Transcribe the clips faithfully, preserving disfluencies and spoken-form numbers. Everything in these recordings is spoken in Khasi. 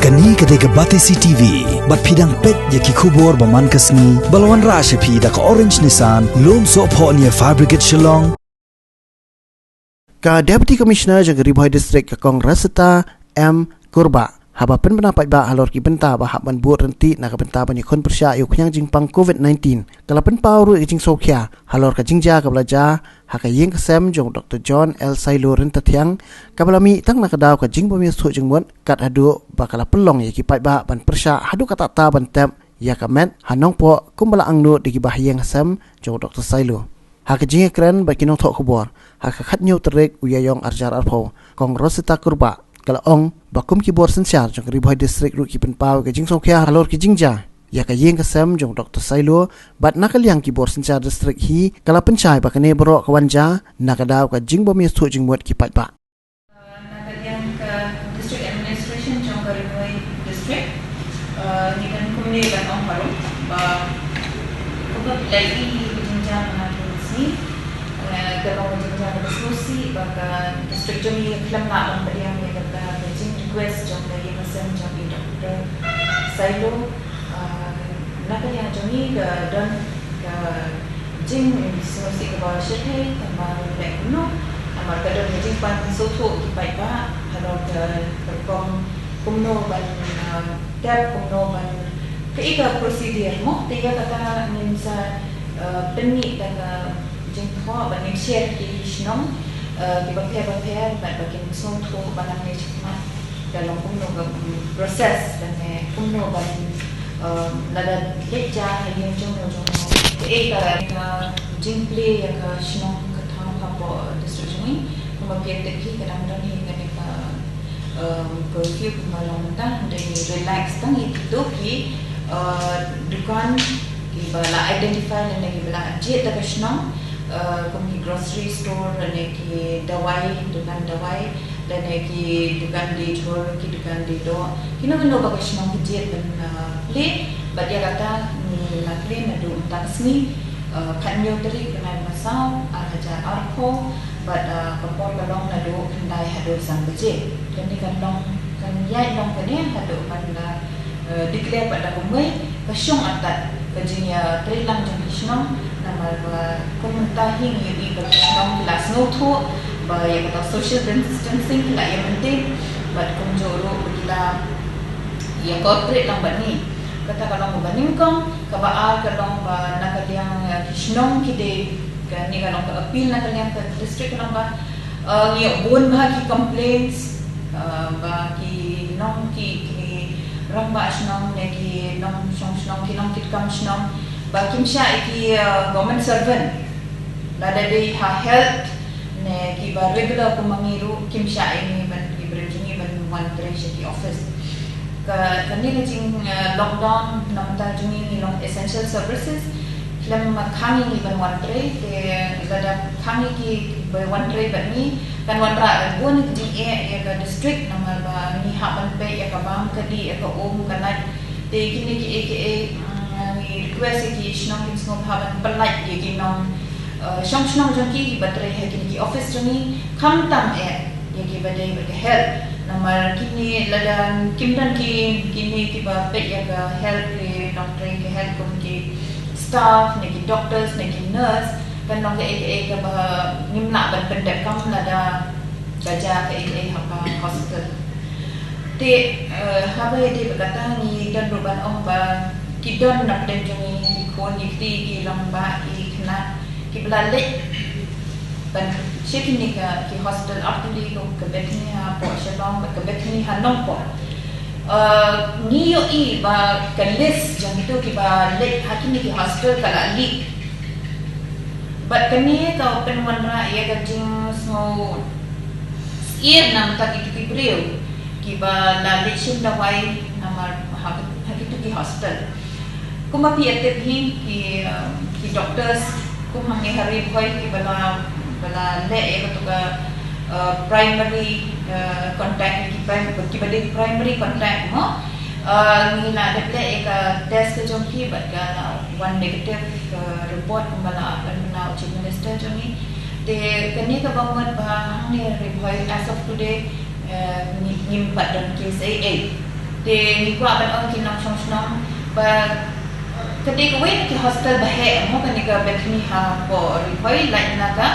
Kane ka dei ka Batesi T V, bad phi dang peit ïa ki khubor ba man ka sngi, ba la wanrah sha phi da ka Orange Nissan, Lumsohphoh near Fire Brigade Shillong. Ka Deputy Commissioner jong ka Ri Bhoi District ka Kong Rosita M Kurbah, haba pynbna paidbah halor ki bynta ba hap ban bud ryntih na ka bynta ban ïakhun pyrshah ïa u khñiang jingpang covid nineteen, ka la pynpaw ruh ïa ka jingsngewkhia halor ka jingjia kaba la jia ha ka ïing ka sem jong u Doctor John L Sailo Ryntathiang, kaba la mih tang na ka daw ka jingbym ïasuk jingmut, kat haduh ba ka la pynlong ïa ki paidbah ban pyrshah haduh katta katta ban tep ïa ka met ha Nongpoh, kumba la angnud da ki bahaïing hasem jong u Doctor Sailo. Ha ka jingïakren bad ki nongthoh khubor ha ka khathynñiew tarik u Ïaïong arhajar arphew, Kong Rosita Kurbah ka la ong ba kum ki bor synshar jong ka Ri Bhoi District ruh ki pynpaw ïa ka jingsngewkhia halor ki jingjia ïa ka ïing ka sem jong u Doctor Sailo, bad na ka liang ki bor synshar district hi ka la pynshai ba kane baroh ka wan jia na ka daw ka jingbym ïasuk jingmut ki paidbah. Na ka liang ka District Administration jong ka Ri Bhoi District, eh, ngi dang kumne ban ong harum ba kumba phi la ïohi ka jingjia mynta ka sngi, eh, ka long ka jingjia kaba sngewsih ba ka district jong ngi ka khlem lah ban pdiang ïa kata ka jing request jong ka ïing ka sem jong i Doctor Sailo. Ah, na ka liang jong ngi ka don ka jingsngewsih kaba shyrkhei, tang ba leh kumno, namar ka don ka jingpang sngewthuh ki paidbah halor ka rukom kumno ban, ah, tep, kumno ban, kaei ka procedure mo, te ïa kata ngin sa, ah, pynmih da ka jingthoh ban ngin share ki shnong, ah, kiba pher ba pher, bad ba kin sngewthuh ba nang ne shikmat ka long kumno ka, mm, process lane kumno ban, um, lada leit jia ha ïing jong no jong no. Kaei ka, ka jingplie ïa ka shnong ka thaw hapoh district jong ngi. Kumba phi tip hi ka dang don hi kane ka, um, curfew kumba long mynta, hynrei relax tang ïa kito ki, uh, dukan kiba la identify lane kiba la jied da ka shnong, uh, kum ki grocery store lane ki dawai, dukan dawai, lane ki dukan die jhur, ki dukan die doh, kino kino ba ka shnong ka jied ban, ah, plie, bad ïa kata ngi la plie naduh mynta ka sngi, ah, khathynñiew tarik bnai ba saw, arhajar arphew, bad, ah, ka por ka long naduh khyndai haduh san baje. Kane kan long, kan ïaid long kane haduh ban, ah, eh, declare pat da kumwei, ka shong artat ka jingïatreilang jong ki shnong, namar ba kum mynta hi ngi ïohi ba ki shnong ki la sngewthuh ba ïa kata social distancing ki la ïa maintain, bad kumjuh ruh ba ki la ïa cooperate lang bad ngi. Kata ka long kaba nyngkong, kaba ar ka long ba na ka liang, eh, ki shnong ki dei, kane ka long ka appeal na ka liang ka district ka long ba, eh, ngi ïoh bun bha ki complaints, eh, ba ki nong ki, ki rangbah shnong ne ki nongshong shnong, ki nongkitkam shnong, ba kim shah ïa ki, eh, government servant. Lada dei ha health ne kiba regular kum ma ngi ruh kim shah ïa ngi ban, ki briew jong ngi ban wan trei sha ki office. Ka, kane ka jing, eh, lockdown na mynta jong ngi ngi long essential services. Khlem khang ïa ngi ban wan trei, te lada khang ïa ki ba wan trei bad ngi, kan wanrah bun ka jingeh ïa ka district, namar ba ngi hap ban peit ïa ka bam, ka dih, ïa ka um, ka light. Te kine kiei kiei, mm, ngi request ïa ki shnong kin sngewbha ban pynlait ïa ki nong, eh, shong shnong jong ki kiba trei ha kine ki office jong ngi, khamtam eh ïa kiba dei bad ka health. Namar kine lada kim don ki, kine kiba peit ïa ka health, ki nongtrei ka health kum ki staff ne ki doctors ne ki nurse, kan long kaei kaei kaba ngim lah ban pyndep kam lada ka jia kaei kaei ha ka hospital. Te, eh, haba ïadei bad kata ngi don ruh ban ong ba ki don na pdeng jong ngi ki khun ki kti, ki rangbah ki khynnah kiba la leit ban sha kine ki hospital, artylli ka Bethany hapoh Shillong bad ka Bethany ha Nongpoh. Eh, ngi ïohi ba ka list jong kito kiba leit ha kine ki hospital ka la leak. Bad kane ka pynwanrah ïa ka jingsngew syier na bynta kito ki briew kiba la leit shim dawai namar ha, ha kito ki hospital. Kumba phi ïa tip hi ki, um, ki doctors kum hangne ha Ri Bhoi kiba la, ba la leh ïa kato ka, uh, primary, uh, contact, ki prim-, kiba dei primary contact mo. Uh, ngi la dep leh ïa ka test ka jong ki bad ka la wan negative ka report kumba la pynbna u Chief Minister jong ngi. Te kane kaba mut ba hangne Ri Bhoi as of today, uh, ngi, ngim pat don case ei ei. Te ngi kwah ban ong ki nongshong shnong ba ka dei kawei na ki hostel ba heh mo kane ka Bethany hapoh Ri Bhoi, lait na ka,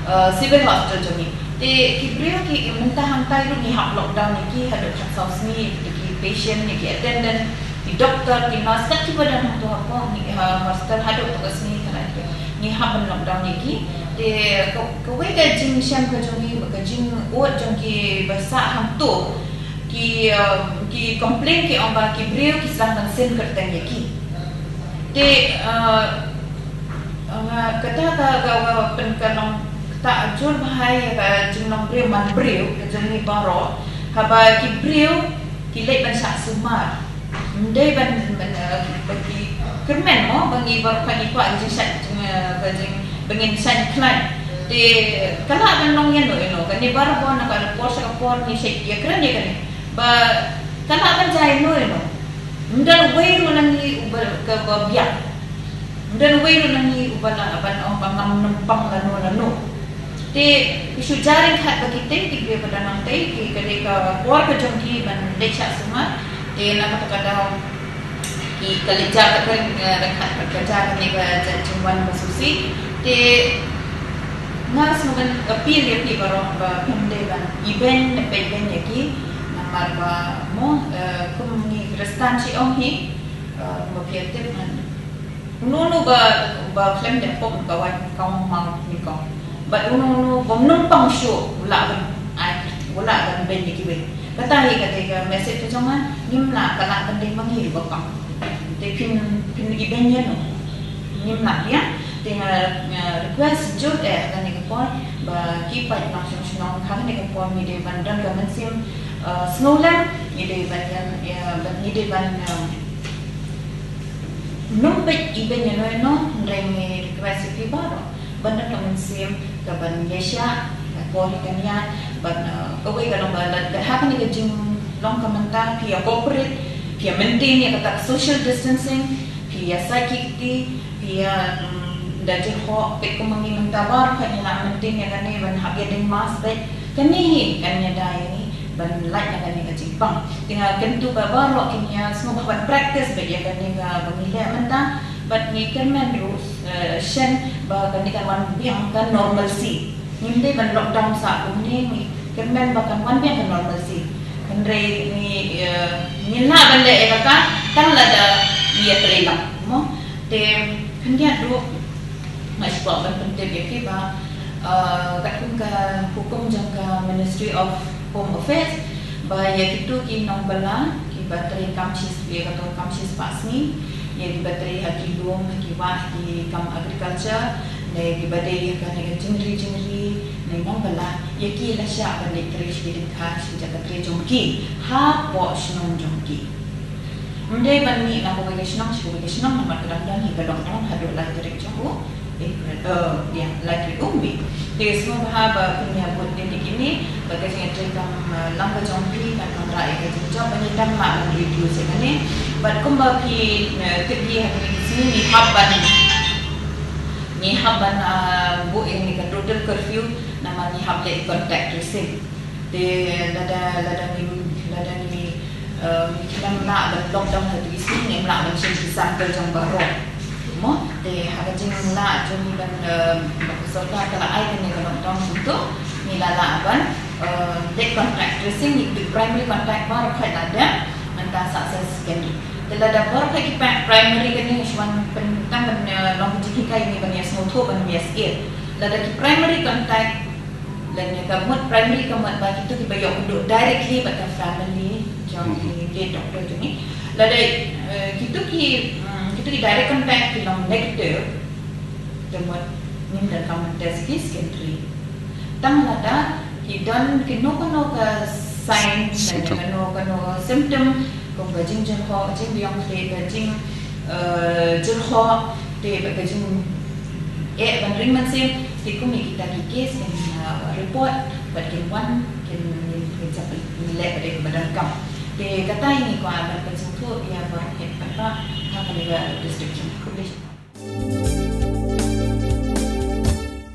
eh, Civil Hostel jong ngi. Te ki briew ki mynta hangtai ruh ngi hap lockdown ïa ki haduh khatsaw sngi, ïa ki patient, ïa ki attendant, ki doctor, ki nurse, kat kiba don hangto hapoh ngi, ha hostel haduh ka sngi ka lait ngi hap ban lockdown ïa ki. Te ka, kawei ka jingshem ka jong ngi, ka jingud jong ki ba sah hangto, ki, um, ki complain ki ong ba ki briew ki sdang ban send kyrteng ïa ki. Te, uh, uh, kata ka, ka, ka pyn ka long kata jur bha ïa ka jinglong briew man briew ka jong ngi baroh. Haba ki briew ki leit ban shah sumar. Ym dei ban, ban, uh, ban ki kyrmen mo, ba ngi baroh ka ngi kwah ka jingshah, jing, uh, ka jing, ba ngin shah khlaiñ. Te ka lah ban long ïano ïano, kane baroh na ka por sha ka por ngi shah ïakren ïa kane. Ba ka lah ban jia ïano ïano. Ym don uwei ruh na ngi uba kaba biang. Ym don uwei ruh na ngi uba lah ban ong ba ngam nym pang lano lano. Te ki shu jia ryngkat ba kitei ki briew ba dang nangtei, ki ka dei ka por ka jong ki ban leit shah sumar. Te na kata ka daw ki ka leit jia ka ryngkat ka jia kane ka jingwan ba shisha. Te nga sngewbha ban appeal ïa phi baroh ba phim dei ban ibeiñ ne peit beiñ ïa ki. Namar ba mo, eh, kum ngi Khristan shi ong hi, eh, kumba phi tip ngan. Uno uno ba, ba khlem dei pop ka wan ka wan mang ni ko. Bad uno uno bym nym pang shuh u lah ban ai, u lah ban beiñ ïa kiwei. Kata hi ka dei ka message ka jong nga, ngim lah, ka lah ban dei ma ngi ruh ba pang. Te phin, phin ibeiñ ïano. Ngim lah ïa. Te nga, nga request jur eh kane ka por ba ki paid nongshong shnong kane ka por ngi dei ban don ka mynsiem, eh, sngewlem, ngi dei ban ïa, ïa, ban ngi dei ban, eh, nym peit ibeiñ ïano ïano, hynrei ngi request ïa phi baroh ban don ka mynsiem ka ban ïaishah ka por hi kan ïaid, ban, eh, kawei ka long ba lada ha kane ka jinglong ka mynta phi ïa cooperate, phi ïa maintain ïa kata ka social distancing, phi ïa sait ki kti, phi ïa, mm, da jyrhoh, peit kum ma ngi mynta baroh ka ngi la maintain ïa kane ban hap ïa deng mask beit. Kane hi kan ïada ïa ngi ban lait na kane ka jingpang. Te nga kyntu ba baroh kin ïa sngewbha ban practice beit ïa kane kaba ngi leh mynta. Bad ngi kyrmen ruh, eh, shen ba kane kan wan biang ka normalcy. Ngim dei ban lockdown sah kumne, ngi kyrmen ba kan wan biang ka normalcy. Hynrei ngi, eh, ngin lah ban leh ïa kata tang lada ngi ïatrei lang mo. Te khyndiat ruh nga shu kwah ban pyntip ïa phi ba, eh, katkum ka hukum jong ka Ministry of Home Affairs ba ïa kito ki nongbylla kiba trei kam shi, ïa kato kam shispah sngi, ïa kiba trei ha ki lum, ha ki wah, ha ki kam agriculture, ne kiba dei ha kane ka jingri jingri ne nongbylla, ïa ki la shah ban leit trei sha ki dyngkha sha ki jaka trei jong ki hapoh shnong jong ki. Ym dei ban mih na kawei ka shnong sha kawei ka shnong namar ka dang don hi ka lockdown haduh lai tarik jong u April, eh, ïa, lai tarik u May. Te sngewbha ba phin ïa bud ïa kine ba ka jingïatrei kam, eh, lang ka jong phi kan wanrah ïa ka jingjop ba ngi dang lah ban reduce ïa kane. Bad kumba phi, eh, tip hi ha kine ki sngi ngi hap ban, ngi hap ban, ah, buh ïa kane ka total curfew namar ngi hap leh contact tracing. Te lada, lada ngi, lada ngi, eh, ngi khlem lah ban lockdown ha kito ki sngi, ngim lah ban shim ki sample jong baroh. Mo, te ha ka jinglah jong ngi ban, eh, ba ka sorkar ka la ai kane ka lockdown kumto, ngi la lah ban, eh, leh contact tracing, ngi, primary contact baroh khoit la dep, mynta sa secondary. Te lada baroh khoit ki pa-, primary kane ngi shu wan pyntang ban, eh, long ka jinghikai ïa ngi ban ïa sngewthuh ban ïa sngewthuh. Lada ki primary contact lane ka mut primary ka mut ba kito kiba ïoh kynduh directly bad ka family jong, mhm, ki late doctor jong ngi. Lada, eh, kito ki, mm, kito ki direct contact ki long negative, te mut ngim donkam ban test ki secondary. Tang lada ki don kino kino ka sign, symptom, kano kano symptom, kumba jingjyrhoh, jingbiang khleh, ka jing, eh, jyrhoh, te bad ka jing eh ban ring mynsiem, te kum ïa kita ki case kin, uh, report bad kin wan, kin, kin, kin sa pyn-, kin leh bad ïa kiba donkam. Te kata ïa ngi kwah ban pynsngewthuh ïa baroh hi paidbah ha kane ka district jong ngi. Khublei shibun.